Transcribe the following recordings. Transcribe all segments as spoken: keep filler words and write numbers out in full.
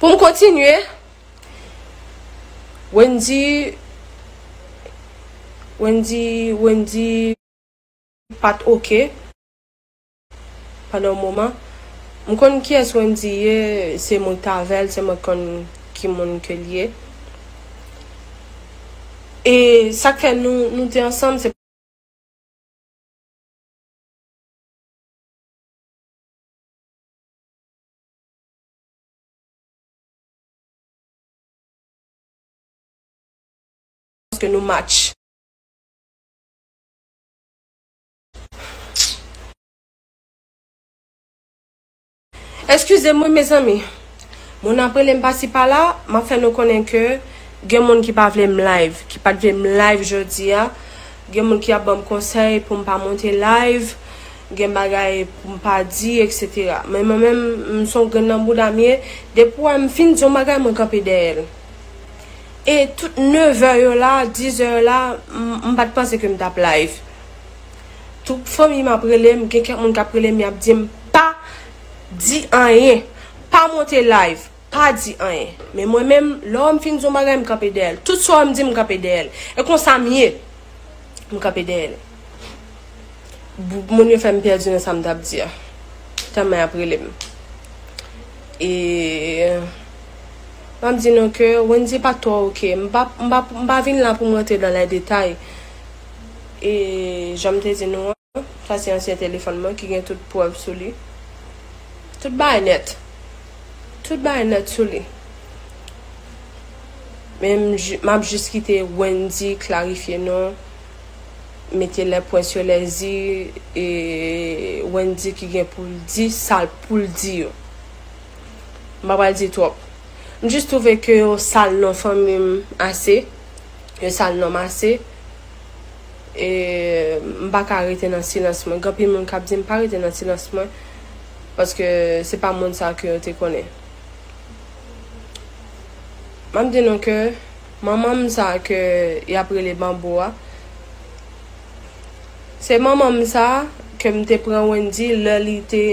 Pou m kontinye, Wendy, Wendy, Wendy pa t oke pandan yon moman. M konn kiyès Wendy ye, se mwen k t avè l, se mwen k konn ki moun ke l ye. E sa k fè nou, nou te ansanm, se paske nou match. Eskize m wi, mezanmi. Moun ap rele m pasi pala, m ap fè nou konnen ke gen moun ki pa vle m live, ki pa t vle m live jodi a. Gen moun ki ap ban m konsèy pou m pa monte live, gen bagay pou m pa di, etsetera. Men mwen menm, m se yon grenn nan bouda m ye. Depi w wè m fin di yon bagay, mwen kanpe dèyè l. E tout nevè yo la, dizè yo la, m, m pa t panse ke m t ap live. Tout fanmi m ap rele m, gen kèk moun k ap rele m, y ap di m, "Pa di anyen, pa monte live, pa di anyen." Men mwen menm, lè w wè m fin di yon bagay, m kanpe dèyè l. Tout sa w wè m di, m kanpe dèyè l. E konsa m ye. M kanpe dèyè l. Bou-, moun yo fè m pèdi nan sa m t ap di a. Tèlman y ap rele m. E m ap di nou ke Wendy pa t twò oke. M pa, m pa, m pa vin la pou m rantre dans les détails. E jan m te di nou an, sa se ansyen telefòn mwen ki gen tout prèv sou li. Tout bagay nèt. Tout bagay nèt sou li. Men m ji-, m ap jis kite Wendy klarifye non, mete les points sur les i, e Wendy ki gen pou l di sa l pou l di yo. M pa pral di twòp. M jis twouve ke yo sal non fanmi m ase. Yo sal non m ase. E m pa ka rete nan silans mwen. Gen anpil moun k ap di m pa rete nan silans mwen, paske se pa moun sa ke yo te konnen. M ap di nou ke manman m sa ke y ap rele Banbo a, se manman m sa ke m te pran Wendy lè li te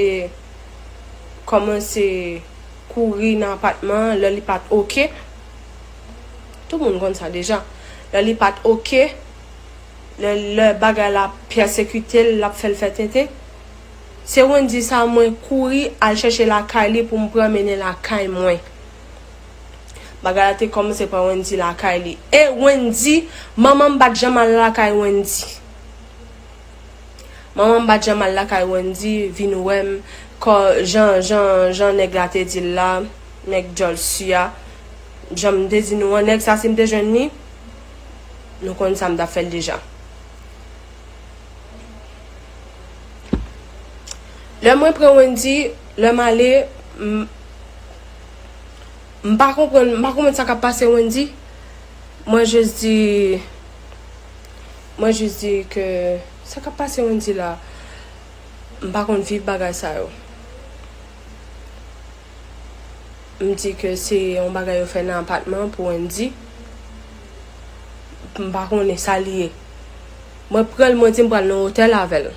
kòmanse kouri nan apatman an, lè li pa t oke. Tout moun konn sa deja. Lè li pa t oke, lè, lè bagay la pèsekite l, l ap fè l fè tenten. Se Wendy sa mwen kouri al chèche lakay li pou m pran mennen lakay mwen. Bagay la te kòmanse pran Wendy lakay li. E Wendy, manman m pa t janm al lakay Wendy. Manman m pa t janm al lakay Wendy, vin wè m, kò, jan, jan, jan nèg la te di l la, nèg djòl si a. Jan m te di nou an, nèg sa, si m te jwenn li, nou konn sa m t ap fè l deja. Lè mwen pran Wendy, lè m ale, m, m pa konprann, m pa konprann sa k ap pase Wendy. Mwen jis di, mwen jis di ke sa k ap pase Wendy la, m pa konn viv bagay sa yo. M di ke se yon bagay yo fè nan apatman pou Wendy. M pa konnen sa li ye. Mwen pran l, mwen di m pral nan otèl avè l.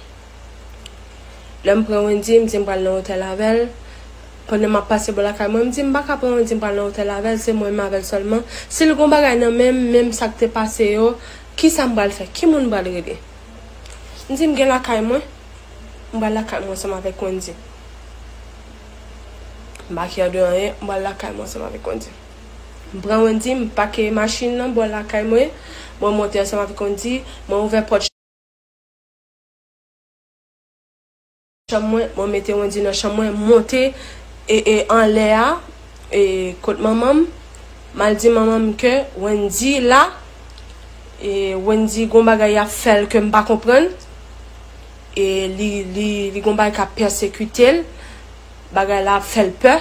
Lè m pran Wendy, m di m pral nan otèl avè l. Pandan m ap pase bò lakay mwen, m di m pa ka pran Wendy, m pral nan otèl avè l, se mwen menm avè l sèlman. Si l gon bagay nan men m, menm sa k te pase yo, kisa m pral fè? Ki moun m pral rele? M di m gen lakay mwen, m pral lakay mwen ansanm avèk Wendy. M pa kè de anyen, m pral lakay mwen ansanm avèk Wendy. M pran Wendy, m pake machin nan bò lakay mwen, mwen monte ansanm avèk Wendy, mwen ouvè pòt chanm mwen, mwen mete Wendy nan chanm mwen, monte e, e anlè a, e kot manman m, m al di manman m ke Wendy la, e Wendy gon bagay y ap fè l ke m pa konprann, e li, li, li gon bagay k ap pèsekite l, bagay la ap fè l pè.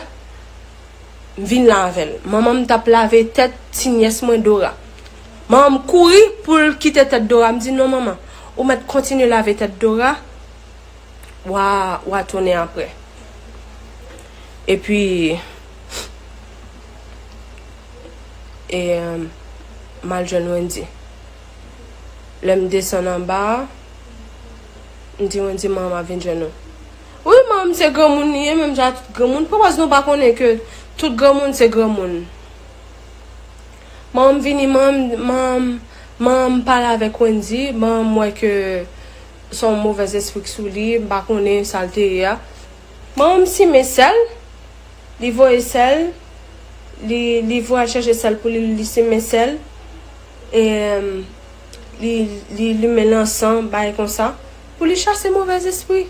M vin la avè l. Manman m t ap lave tèt ti nyès mwen Dora. Manman m kouri pou l kite tèt Dora. M di, "Non, manman, ou mèt kontinye lave tèt Dora. W a, w a tounen apre." Epi, e, m al jwenn Wendy. Lè m desann anba a, m di Wendy, "Manman, m ap vin jwenn ou." Wi, manman m se granmoun li ye, menm jan ak tout granmoun. Pwopòz nou pa konnen ke Tout granmoun se granmoun. Manman m vini, manman m, manman m, manman m pale avèk Wendy, manman m wè ke se yon movèz espri k sou li, m pa konnen sa l te ye a. Manman m simen sèl, li voye sèl, li, li voye al chèche sèl pou li, li simen sèl, e, em, li, li limen lansan, bagay konsa, pou li chase movèz espri.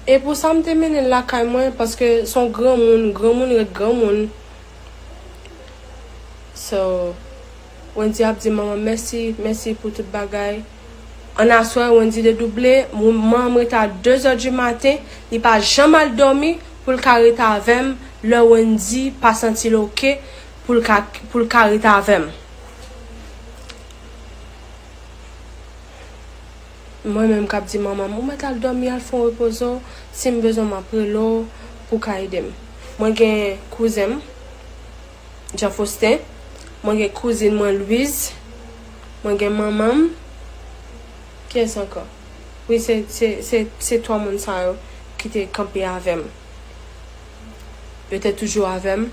E pou sa m te mennen l lakay mwen, paske se yon granmoun, granmoun ret granmoun. So, Wendy ap di manman mèsi, mèsi pou tout bagay. Ann aswè, Wendy dedouble, manman m rete a de zè di maten, li pa janm al dòmi pou l ka rete avè m, lè Wendy pa santi l oke pou l ka, pou l ka rete avè m. Mwen menm k ap di manman m, ou mèt al dòmi, al fè yon repoze w, si m bezwen w, m ap rele w pou w ka ede m. Mwen gen kouzen m, Jean Faustin, mwen gen kouzin mwen Louise, mwen gen manman m, kiyès ankò? Wi, se, se, se, se twa moun sa yo ki te kanpe avè m. Yo te toujou avè m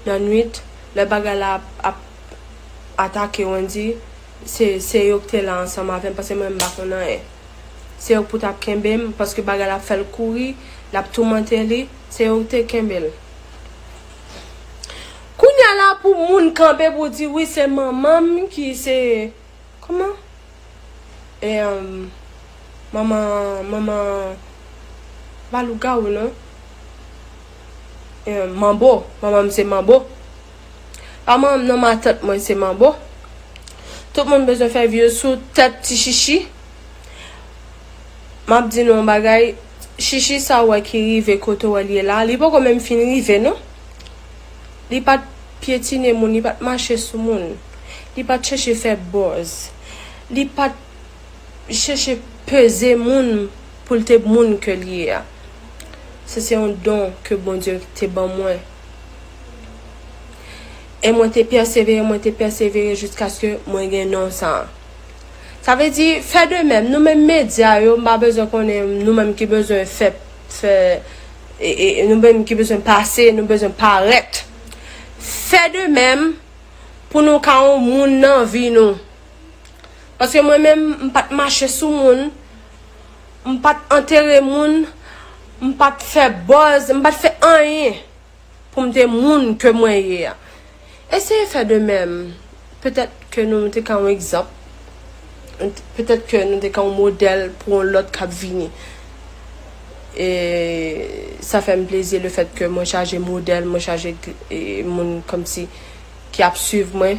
nan nwit, lè bagay la ap, ap atake Wendy, se, se yo ki te la ansanm avè m, paske mwen, m pa konn anyen. Se yo ki pou t ap kenbe m, paske bagay la ap fè l kouri, l ap toumante li, se yo ki te kenbe l. Kounye a la, pou moun kanpe pou di, wi, se manman m ki se, kòman? E, um, manman, manman, pa lougawou, non. E, manbo, manman m se manbo. Pa manman m, non, matant mwen se manbo. Tout moun bezwen fè vi yo sou tèt ti Chichi. M ap di nou yon bagay, Chichi sa w wè ki rive kote w wè l ye la, li poko menm fin rive, non. Li pa t pyetine moun, li pa t mache sou moun. Li pa t chèche fè buzz. Li pa t chèche peze moun pou l te moun ke l ye a. Sa se yon don ke Bondye te ban mwen. E mwen te pèsevere, mwen te pèsevere jiskaske mwen gen non sa a. Sa vle di, fè de menm. Nou menm medya yo, m pa bezwen konnen, nou menm ki bezwen fè, fè, e, e, nou menm ki bezwen pase, nou bezwen parèt. Fè de menm pou nou ka yon moun nan vi nou. Paske mwen menm, m pa t mache sou moun, m pa t antere moun, m pa t fè buzz, m pa t fè anyen pou m te moun ke mwen ye a. Eseye fè de menm. Petèt ke nou te ka yon egzanp. Petèt ke nou te ka yon modèl pou yon lòt k ap vini. E sa fè m plezi le fèt ke mwen chaje modèl, mwen chaje, e, moun kòmsi ki ap swiv mwen,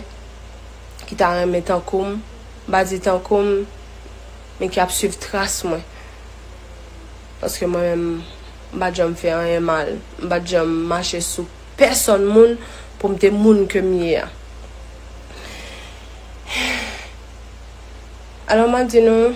ki ta renmen tankou m, m pa di tankou m, men ki ap swiv tras mwen. Paske mwen menm, m pa t janm fè anyen mal. M pa t janm mache sou pèsonn moun pou m te moun ke m ye a. Alò, m ap di nou,